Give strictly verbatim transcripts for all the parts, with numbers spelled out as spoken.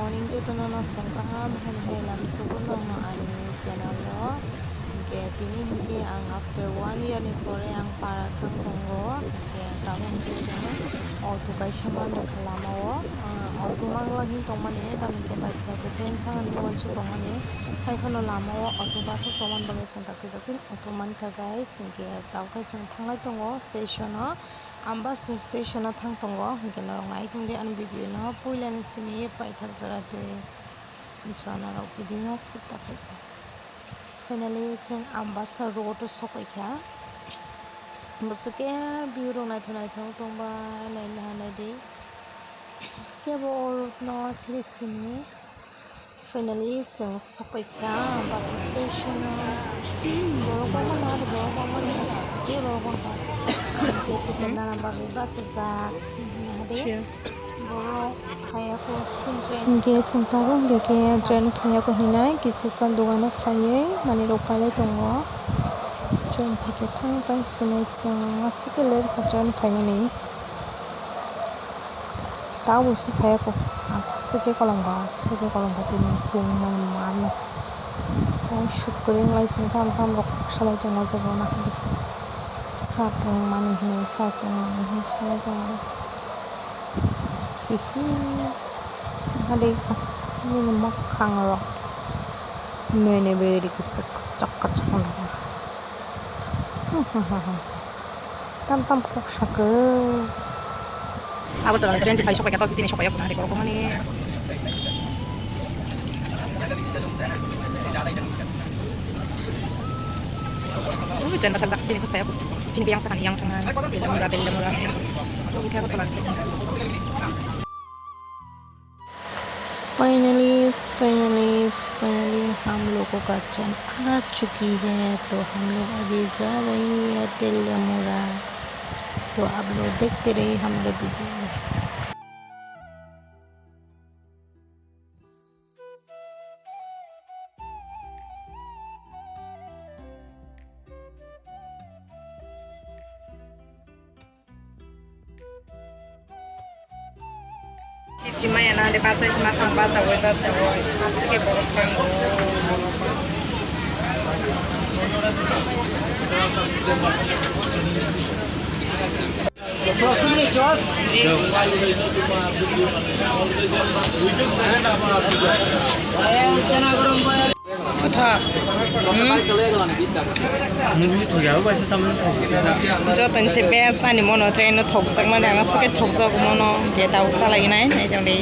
Morning jotono no phung kaham, hai hai lam sugo no no ani channel o. Hingke tini hingke ang after one year ni pore ang para khang tongo. Hingke tabuk hingke chwng auto kaisa mano kha lama o. Ah, auto mangla hin tongmani, tamo hingke dati dati train thang ani uansuk tongmani. Hai phano lama o auto bathok tongmani bagwi chwng dakti dakti auto mankha guys. Hingke tabuk khe chwng thanglai tongo station o. Ambasa station o thang tongo, hingke norok nai tongdi ani video no puila ni simi paithak jora tei s-, chwla rok video no skip ta khaidi. Finally, chwng Ambasa road o sokoi kha. Bwswk khe view rok naithok naithok tongba, naina naidi. Kebo o road no siri sini. Finally, chwng sokpai kha bus station o. Borok bangma na, borok bangma ni, borok bangma. Ticket nana bagwi bachajak. Hingke borok phaiya kho, chini train. Hingke chwng tabuk hingke khe train phaiya kho hinai, kisa sa dogano phaiwi manwi rok pailai tongo. Train phaikhe thang tang sinai chwng aswk khe late kha train phainani. Tabuk se phaiya kho, aswk khe kolom kha, aswk khe kolom kha tini tongmani manwi. Tong suk kwrwi wng lai chwng tam tam rok salai tongma jagao nahardi. Sa tongmani hinwi, sa tongmani hinwi salai tongo. Hihi. Nahardi nini mwkhang rok. Nini beri kisa kwchak kwchak wng. Tam tam kok sakhe. Abo to train phai sokpai kha, to sini sokpai kha, borok mani. Ui, train basal dak sini khospai kha. Sini yang sakani yang sana. Telamura, Telamura. Ui, kha ko to. Finally, finally, finally, हम लोगों का ट्रेन आ चुकी है, तो हम लोग अभी जा रही है तेलियामुरा। तो आप लोग देखते रहिए हमारे वीडियो में। Chimaya na de basa sima thang basa wai basa wai asike borok thang. Chana gorom. Kotha. Hmm? Joto ni se best ani mono train no thokjak mani ang aswk khe thokjak mono beta o salai nai nai tong di.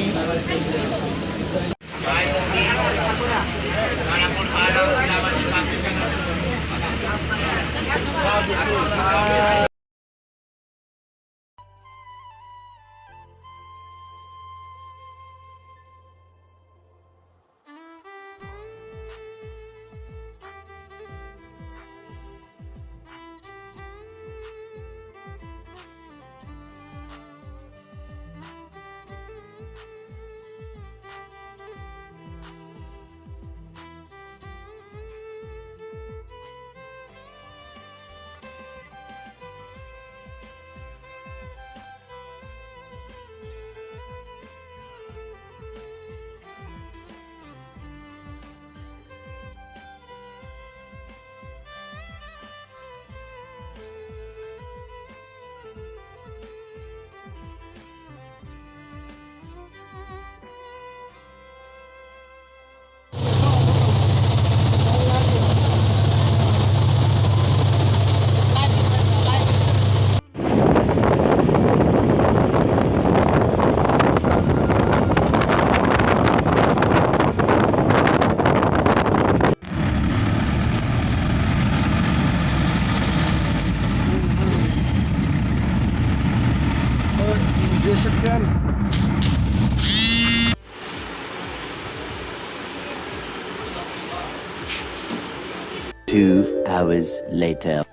Two hours later.